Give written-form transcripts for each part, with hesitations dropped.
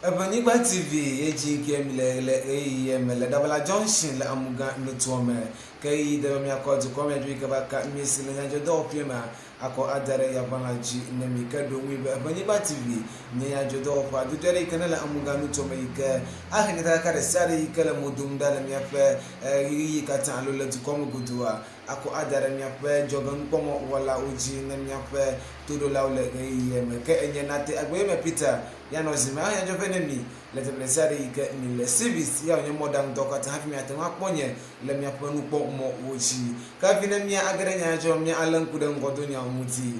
Eʋenyigba TV ye dzi ke mi le le ɣeyiɣi ye me le Ɖabala Junction le Amugã nutoa me. Ke ɣeyiɣi de be miakɔ dukɔ mia dzi yi ke va ka mi si le nyadzɔdɔwɔƒea mea akɔ ada ɖe yaʋalã dzi ne mi. Ke ɖo ŋui be Eʋenyigba TV nye nyadzɔdɔwɔƒe adodoe aɖe yi ke ne le Amugã nutoa me yi ke ahe nyatakaka ɖe sia ɖe yi ke le mo dom ɖa le miaƒe ɣeyiɣi katã alo le dukɔ me godoa akɔ ada ɖe miaƒe dzɔgenukpɔmɔ wɔlawo dzi ne miaƒe toɖolawo le ɣeyiɣi me. Ke enye Nate Agbeyeme Peter ya nɔ zi me ahe nyadzɔƒe ne mi le teƒe ɖe sia ɖe yi ke mi le. Civis ya wònye mɔɖaŋudɔ katã hafi miate ŋu akpɔ nye le miaƒe nukpɔmɔwo dzi. Ke hafi ne mia age ɖe nyadzɔ mia alé ŋku ɖe ŋgɔdonyawo ŋuti.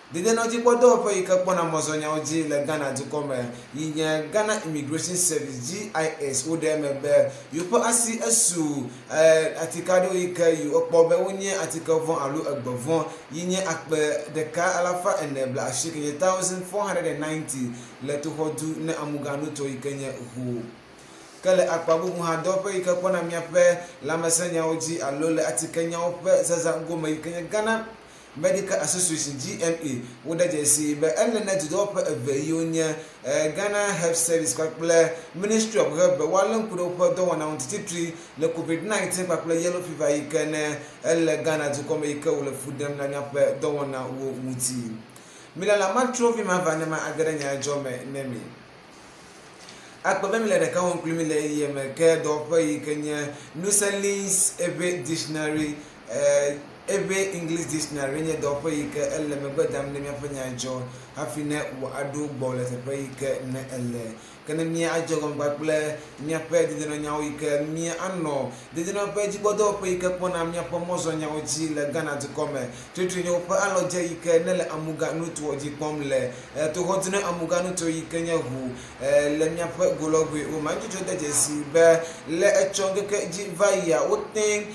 Dedienɔdzikpɔdɔwɔƒe yi ke kpɔna mɔzɔnyawo dzi le Ghana dukɔ me yi nye Ghana Immigration Service, GIS, woɖe eme be yewoƒe asi esu atike aɖewo yi ke yewokpɔ be wonye atike vɔ̃ alo egbe vɔ̃ yi nye 1489 nye 1490 le toxɔdu ne Amugã nuto yi ke nye Ho. Ke le akpa bubu hã dɔwɔƒe yi ke kpɔna miaƒe lãmesẽnyawo dzi alo le atikenyawo ƒe zazã gome yi ke nye Ghana Medical Association, GMA, woɖe dzesi be ele ne dudɔwɔƒe eve yiwo nye Ghana Health Service kpakple Ministry of Health be woalé ŋku ɖe woƒe dɔwɔnawo ŋuti titri le COVID-19 kpakple Yellow Fever yi ke ne ele Ghana dukɔ me yi ke wòle fu ɖem na míaƒe dɔwɔnawo ŋuti. Milala matrɔ vi mava ne ma age ɖe nyadzɔ me ne mi. Akpe be mi le ɖeka wɔm kpli mi le ɣeyiɣi me ke dɔwɔƒe yi ke nye Nuselin's Ewe Dictionary Ewe English Dictionary nye dɔwɔƒe yi ke ele megbe dam ne míaƒe nyadzɔ hafi ne wòaɖo gbɔ le teƒe yi ke ne ele. Ke ne míadze egɔme kpakple míaƒe dedienɔnyawo yi ke míanɔ dedienɔƒe dzikpɔdɔwɔƒe yi ke kpɔna míaƒe mɔzɔnyawo dzi le Ghana dukɔ me. Tritri nye woƒe alɔdze yi ke ne le Amuga nutoa dzi kpɔm le toxɔdu ne Amuga nuto yi ke nye ʋu le míaƒe golɔgoe wo me. Ŋutsu de dzesi be le etsɔ ŋkeke dzi va yia wote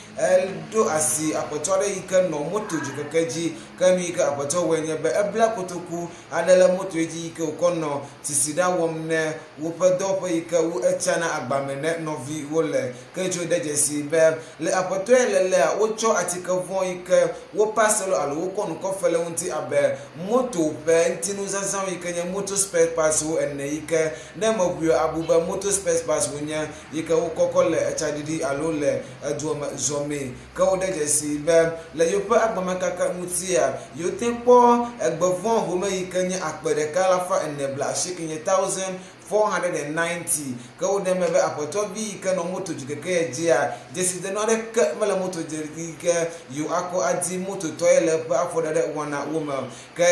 ɖo asi aƒetɔ aɖe yi ke nɔ moto dzokeke dzi ke nu yi ke aƒetɔ wɔe nye be ebla kotoku aɖe le moto dzi yi ke wòkɔ nɔ sisiɖa wɔm ne woƒe dɔwɔƒe yi ke wo etsana agbame ne nɔviwo le. Ke tso de dzesi be le aƒetɔe lelea wotsɔ atike vɔ̃ yi ke wopa selo alo wokɔ nu kɔ fe le ŋuti abe moto ƒe ŋutinuzazãwo yi ke nye moto spare parts wo ene yi ke ne meʋui abu be moto spare parts wonye yi ke wokɔkɔ le etsaɖiɖi alo le edua me zɔmee. Ke woɖe dzesi be le yewoƒe agbamekaka ŋutia yewote kpɔ egbe vɔ̃ home yi ke nye 1480 nye 1490. Ke woɖe eme be aƒetɔvi yi ke nɔ moto dzokeke ya dzia dzesidenu aɖeke mele moto dzi yi ke yewo akɔ adi mototɔ ye le eƒe afɔɖeɖe wɔna wo me. Ke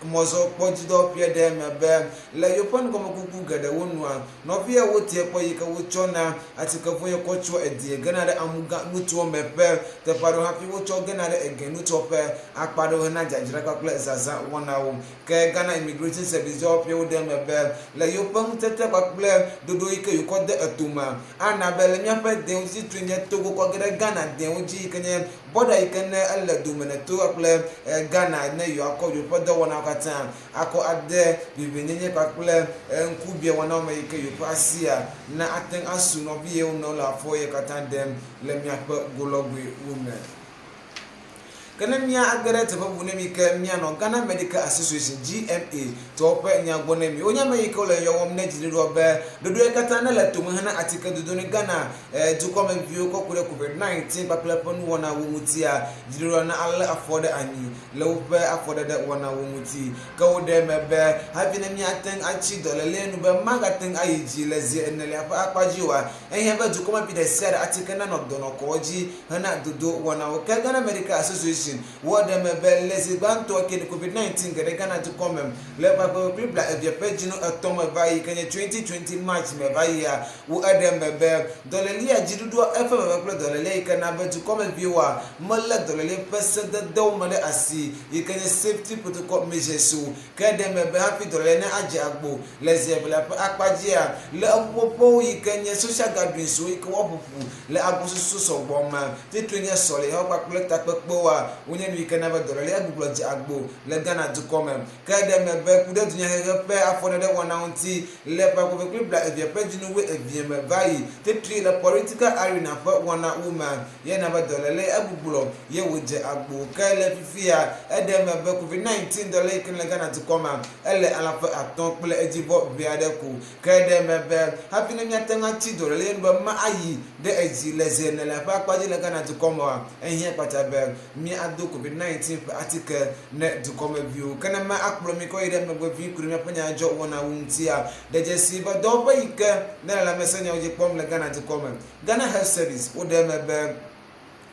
mɔzɔkpɔdzidɔwɔƒea ɖe eme be le yewoƒe nugɔmekuku geɖewo nua nɔviawo tie kpɔ yi ke wotsɔna atike vɔ̃ yi kɔ tso edie gena ɖe Amugã nutoa me ƒe teƒe aɖewo hafi wotsɔ gena ɖe ege nutoa ƒe akpa aɖewo hena dzadzra kpakple zazã wɔnawo. Ke Ghana Immigration Service dɔwɔƒewo ɖe eme be le yewoƒe ŋutete kpakple ɖoɖo yi ke yewokɔ de etome ana be le míaƒe dewo dzi titri nye Togo kɔ ge ɖe Ghana dewo dzi yi ke nye bɔda yi ke ne ele dome ne Togo kple Ghana ne yewoakɔ yewoƒe dɔwɔnawo katã akɔ ade vivienyenye kpakple ŋkubiawɔnawo me yi ke yewoƒe asia na ate ŋu asu nɔvi yewo nɔ le afɔ ye katã ɖem le míaƒe golɔgoewo me. Ke ne mía age ɖe teƒe bubu ne mi ke míanɔ Ghana Medical Association GMA tɔwo ƒe nya gbɔ ne mi. Wonye ame yi ke wole yɔwɔm ne dziɖuɖua be ɖoɖo yi katã ne le tome hena atike dodo ne Ghana dukɔmeviwo kɔ ku ɖe COVID-19 kpakple eƒe nuwɔnawo ŋutia, dziɖuɖua na alé afɔ ɖe anyi le woƒe afɔɖeɖe wɔnawo ŋuti. Ke woɖe eme be hafi ne míate ŋu atsi dɔléle nu be magate ŋu ayi dzi le zi enelia ƒe akpa dzi oa, ehiã be dukɔmevi ɖe sia ɖe atike nanɔ dɔnɔkɔwo dzi hena dodo wɔnawo. Ke Ghana Medical Association wɔ ɖe eme be le zi gbãtɔ ke COVID-19 ge ɖe Ghana dukɔ me le ƒe akpe kple blaeve ƒe dzinu etɔ̃ me va yi ke nye 2020 March me va yia, wo eɖe eme be dɔlélea dziɖuɖua eƒe veve kple dɔlélea yi ke na be dukɔmeviwoa melé dɔléle ƒe sededewo me ɖe asi yi ke nye safety protocol measures o. Ke ɖe eme be hafi dɔléle ne adze agbo le zi evelia ƒe akpa dzia le eƒuƒoƒowo yi ke nye social gatherings wo yi ke woaƒoƒu le agbɔsusu sɔgbɔ me titri nye sɔlexɔ kpakple takpekpewoa Wonye nu yi ke na be dɔléle egbugbɔ dze agbo le Ghana dukɔ me. Ke ɖe eme be ku ɖe dunyahehe ƒe afɔɖeɖe wɔnawo ŋuti le ƒe akpe kple blaeve ƒe dzinu wuievie me va yi titri le political arena ƒe wɔnawo mea, ye na be dɔléle egbugbɔ ye wòdze agbo. Ke le fifia, eɖe eme be COVID-19 dɔléle yi ke le Ghana dukɔ mea, ele alafa atɔ̃ kple edzivɔ ʋɛ aɖe ko. Ke ɖe eme be hafi ne míate ŋu atsi dɔléle nu be ma ayi ɖe edzi le zi enelia ƒe akpa dzi le Ghana dukɔ mea, ehiã kpata be míado COVID-19 ƒe atike ne dukɔmeviwo. Ke ne ma akplɔ mi kɔ yi ɖe megbe vi ku ɖe míaƒe nyadzɔdzɔ wɔnawo ŋutia, de dzesi be dɔwɔƒe yi ke ne le lãmesẽnyawo dzi kpɔm le Ghana dukɔ me, Ghana Health Service, woɖe eme be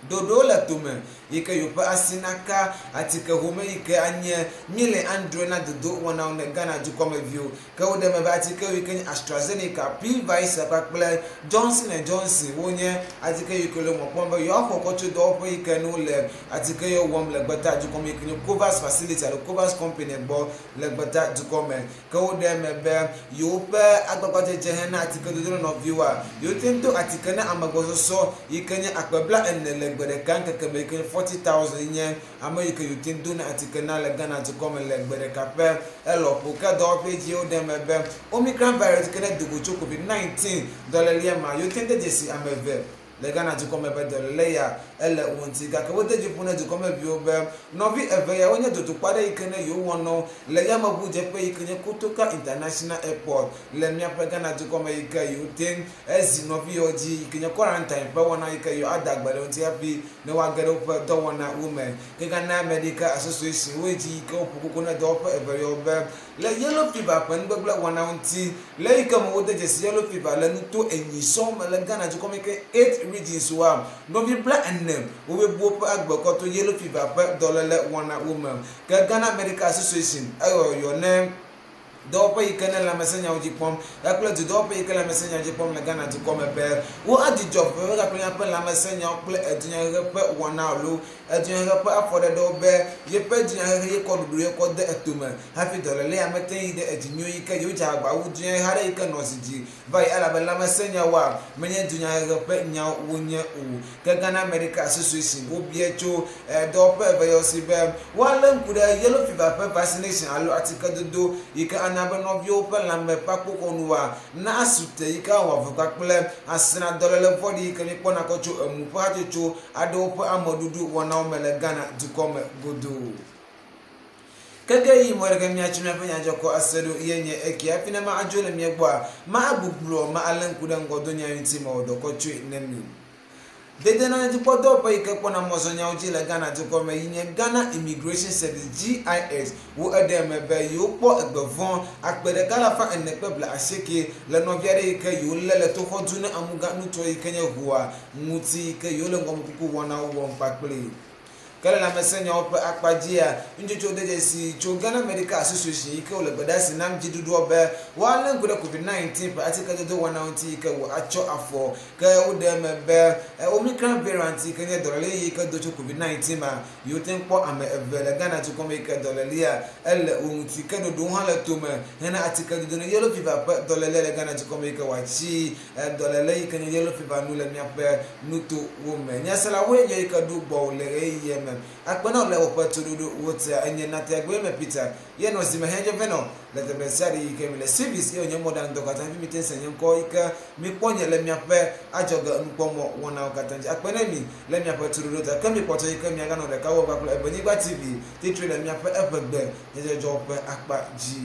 ɖoɖowo le tome yi ke yewoƒe asi naka atike home yi ke anye miliɔn adre na dodo wɔnawo ne Ghana dukɔmeviwo. Ke woɖe eme be atike yi ke nye AstraZeneca, Pfizer kpakple Johnson and Johnson wonye atike yi ke le mɔ kpɔm be yewoaxɔ kɔ tso dɔwɔƒe yi ke ne wole atike yiwo wɔm le gbeta dukɔ me yi ke nye Covax Facility alo Covax Company gbɔ le gbeta dukɔ me. Ke woɖe eme be yewoƒe agbagbadzedze hena atike dodo na nɔviwoa, yewote ŋu do atike na ame gbɔsɔsɔ yi ke nye akpe blaene le gbe ɖeka ŋkeke me yi ke nye 40,000 yi nye ame yi ke yewote ŋu dona atike na le Ghana dukɔ me le gbe ɖeka ƒe elɔƒo. Ke dɔwɔƒee dzi woɖe eme be Omicron virus yi ke ne do go tso COVID-19 dɔlélia mea, yewote ŋu de dzesi ame eve le Ghana dukɔ me be dɔléle ya ele wo ŋuti. Gake wode dzi ƒo na dukɔmeviwo be nɔvi eve ya wonye dodokpɔ aɖe yi ke ne yewowɔ nɔ le yameʋudzeƒe yi ke nye Kotoka International Airport le míaƒe Ghana dukɔ me yi ke yewote ŋu ezi nɔvi yawo dzi yi ke nye quarantine ƒe wɔna yi ke yewoada gbe le wo ŋuti hafi ne woage ɖe woƒe dɔwɔnawo me. Ke Ghana Medical Association woe dzi yi ke woƒo koko na dɔwɔƒe eve yawo be le yellow fever ƒe nugbegblẽ wɔnawo ŋuti le yi ke me wode dzesi yellow fever le nuto enyi sɔŋ me le Ghana dukɔ me ke 8 regions woa, nɔvi 40 wobe bu woƒe agbe kɔ to yellow fever ƒe dɔléle wɔnawo me. Ke Ghana Medical Association eyɔyɔ ne dɔwɔƒe yi ke ne lãmesẽnyawo dzi kpɔm kpakple dudɔwɔƒe yi ke lãmesẽnyawo dzi kpɔm le Ghana dukɔ me be wo adzudzɔ veve kpakple míaƒe lãmesẽnyawo kple edunyahehe ƒe wɔna alo edunyahehe ƒe afɔɖeɖewo be yeƒe dunyahehe ye kɔ ɖuɖu ye kɔ de etome hafi dɔlélea mete yi ɖe edzi nyuie yi ke yewodze agbagba wu dunyahehe aɖe yi ke nɔ zi dzi va yi elabe lãmesẽnyawoa menye dunyahehe ƒe nyawo wonye o. Ke Ghana Medical Association wobia tso dɔwɔƒe eve yawo si be woalé ŋku ɖe yellow fever ƒe vaccination alo atikedodo yi ke ana be nɔviwo ƒe lãme ƒe akpoxɔnuwoa na asu te yi ke awɔ avu kpakple asrã dɔléle vɔ̃ɖi yi ke míekpɔna kɔ tso emu ƒe hatsotso aɖewo ƒe ameɖuɖu wɔnawo me le Ghana dukɔ me godoo. Keke yi mɔ ɖeke míatso míaƒe nyadzɔkɔ ase ɖo ye nye eke hafi ne ma adzo le mía gbɔa, ma agbugbɔ ma alé ŋku ɖe ŋgɔdonya ŋuti mewɔ dɔ kɔ tsoe ne mi. Dedienɔnɔdzikpɔdɔwɔƒe yi ke kpɔna mɔzɔnyawo dzi le Ghana dukɔ me yi nye Ghana Immigration Service, GIS, wo eɖe eme be yewokpɔ egbe vɔ̃ akpe ɖeka alafa ene kple blaasieke le nɔvi aɖe yi ke yewolé le toxɔdu ne amuga nutoa yi ke nye Hoa ŋuti yi ke yewole ŋgɔmekuku wɔnawo wɔm kpakpli. Ke le lãmesẽnyawo ƒe akpa dzia, nutsotso de dzesi tso Ghana Medical Association yi ke wole gbedeasi nam dziɖuɖuɔ be woalé ŋku ɖe COVID-19 ƒe atikedodo wɔnawo ŋuti yi ke wòatsɔ afɔ. Ke woɖe eme be Omicron variant yi ke nye dɔléle yi ke do tso COVID-19 mea, yewote ŋu kpɔ ame eve le Ghana dukɔ me yi ke dɔlélea ele wo ŋuti. Ke ɖoɖowo hã le tome hena atikedodo ne yellow fever ƒe dɔléle le Ghana dukɔ me yi ke wòatsi dɔléle yi ke nye yellow fever nu le míaƒe nutowo me. Nyaselawoe nye yi ke ɖo gbɔwò le ɣeyiɣia me. Akpe na wò le woƒe toɖoɖo wo tea. Enye Natia Goyeme Peter ye nɔ zime hɛn dze venɔ le teƒe sia ɖe yi ke mi le Civis ye wònye mɔɖaŋudɔ katã hafi mite ŋu se nye ŋkɔ yi ke mikpɔ nye le miaƒe adzɔge nukpɔmɔ wɔnawo katã dzi. Akpe ne mi le miaƒe toɖoɖo ta. Ke mikpɔtɔ yi ke miaganɔ ɖeka wɔm kpakple Evenyigba TV titre le miaƒe eʋegbe nyadzɔdzɔwo ƒe akpa dzi.